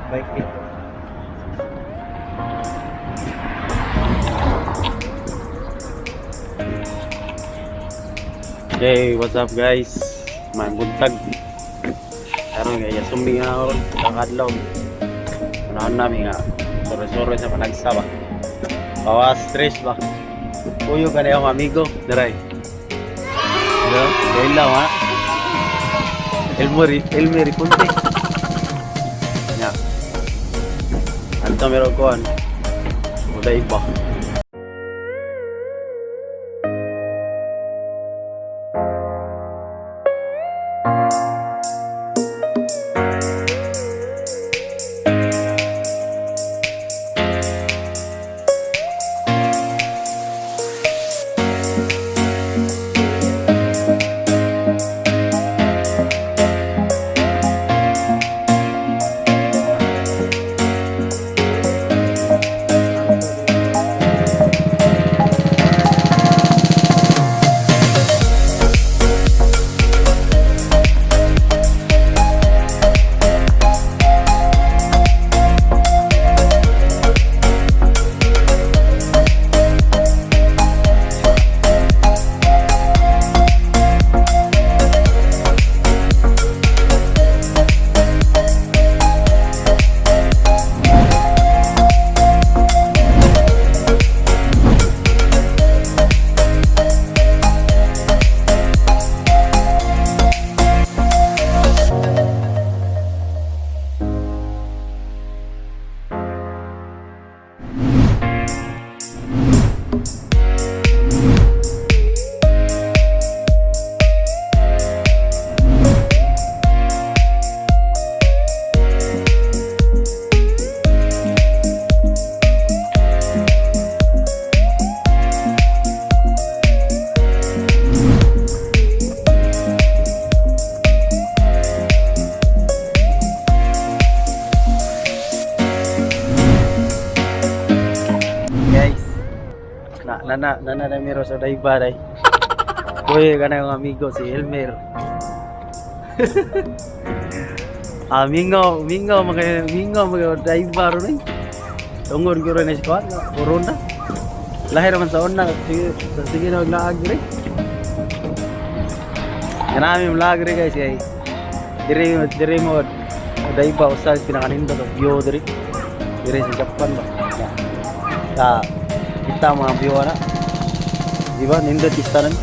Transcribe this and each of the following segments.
Bike ito. Hey, what's up, guys? May buntag. Karon kay sumi nga ako kakadlaw. Unahan namin nga sore-sore sa panagsa ba. Bawas stress ba. Kuyo ka na yung amigo, diray. Yo, kailaw ha. Elmer, Elmer Punte. Ya. Anto meron kuan. Uday ba. Guys, na na na na na na miro sa dayba day. Kuya ka na yung amigo si Elmer. Ah, mingaw, mingaw mga mingaw mga dayba ron eh. Tungod gyud na si kuan, corona. Lahi raman sa una, sige, sige na maglaag dire. Kanami maglaag dire, guys, kay dire dire mo dayba usa sa pinakanindot og view dire. Dire sa Japan ba. Ya. Sa kita mga view na. Di ba? Nindot istanan.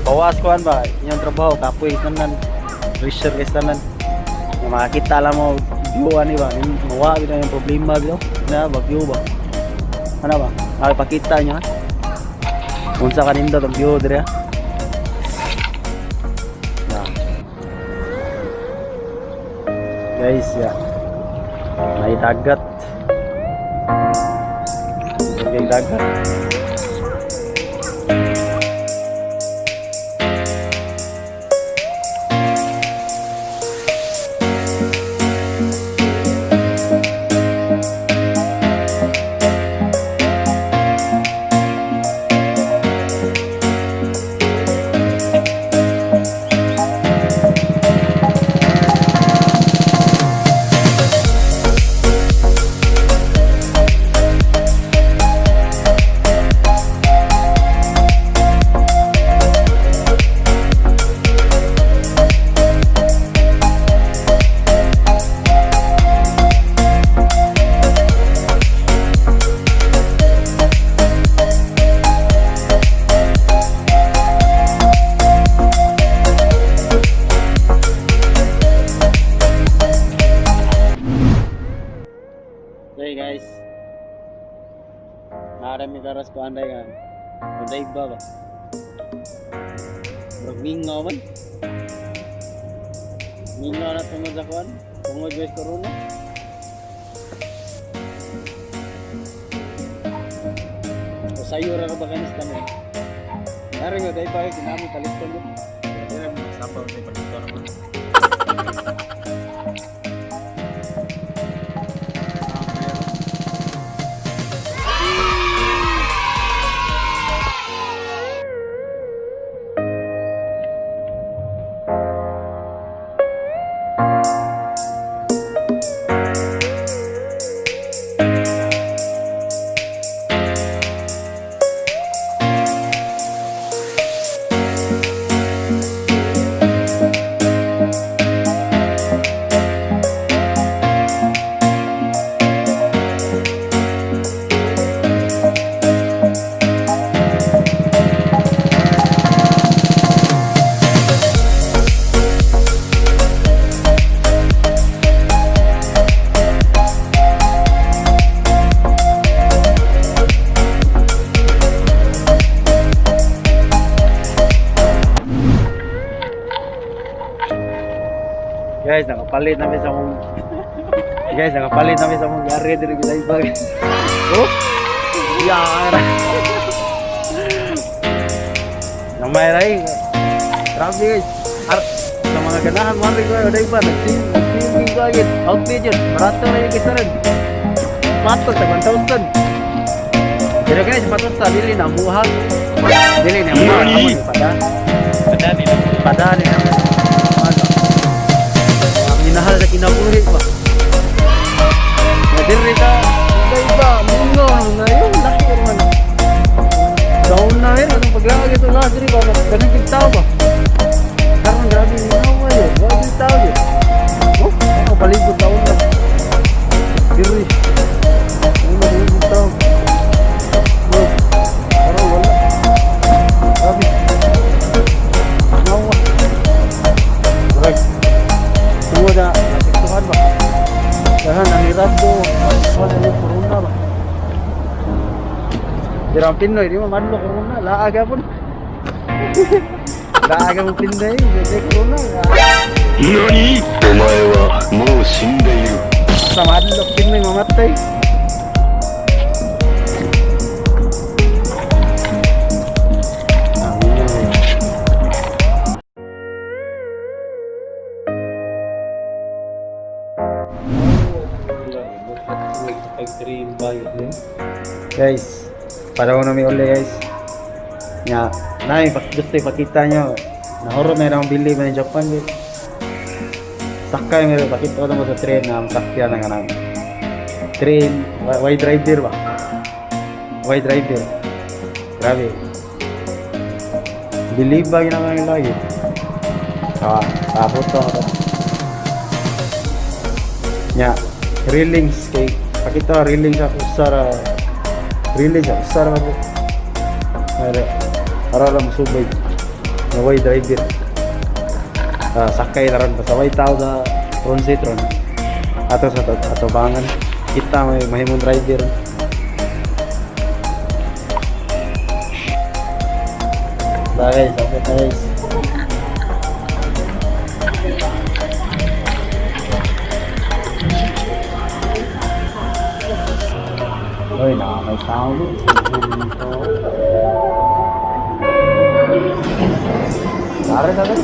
Bawas kuan ba? Inyong trabaho kapoy tanan. Pressure kay tanan. Nga makakita lang mo view ani ba? Mawa gid na yung problema gid. Na ba view ba? Ano ba? Ay pakita niyo ha. Unsa ka nindot ang view dire ha? Na. Guys, ya. May dagat. May dagat. Hey guys. Narami karas ko anday nga. Anday ba ba? Murag mingaw man. Mingaw na tungod sa kuan. Tungod guys corona. O sayo ra ba kanis tanan? Nari nga day pa kinami paliton mo. Hindi na sapaw sa palito naman. Nakapalit namin sa mong guys, nakapalit namin sa mong yari diri gilay ba. Oh. Yara. Namay rai. Grabe, guys. Ar sa mga ganahan mo rin ko ay ba nag-swimming ko agad. Outfit yun. Barato na yung kisaran. Pato sa 1,000. Pero guys, pato sa dili na muha. Dili na muha. Amo ni pada. Padani na. Padali na. Ano? Ang minahal sa kinabuhi ba? Na diri ka, iba, mungo, na yun, laki naman. Down na rin, anong paglaag ito na, diri ba, ganun yung tao ba? Karon grabe ni nawa yun, grabe yung tao yun. Oh, ako palibot taon na. Diri. Ano na yung tao? Oh, parang wala. Grabe. Nawa. Right. Tungod na, natiktuhan ba? Dahan, ang irado, natiktuhan na yung corona ba? Pero ang Pinoy, di mo madlo corona, laaga po. Laaga mo Pinoy, hindi corona. 何お前はもう死んでいる。 Sa madlo Pinoy mamatay. Ah, yun yun. Pag-dream ba yun? Guys, para na may uli, guys. Nga, nay, gusto ipakita nyo. Nahurot na yung bili ba ni Japan, guys. Sakay meron, pakita ko na mo sa train na masakyan ng anang. Train, why driver ba? Why driver? Grabe. Believe ba yun ang lagi? Ah, takot ako. Nya, railings kay pakita railings ako sa railings ako sa ra para para ra musubay na way driver. Ah, sakay na ron basta way tao sa front seat ron. Ato sa atubangan kita may mahimong driver. Ba guys, abot na, guys. Uy, na may tao doon. Tara, tara.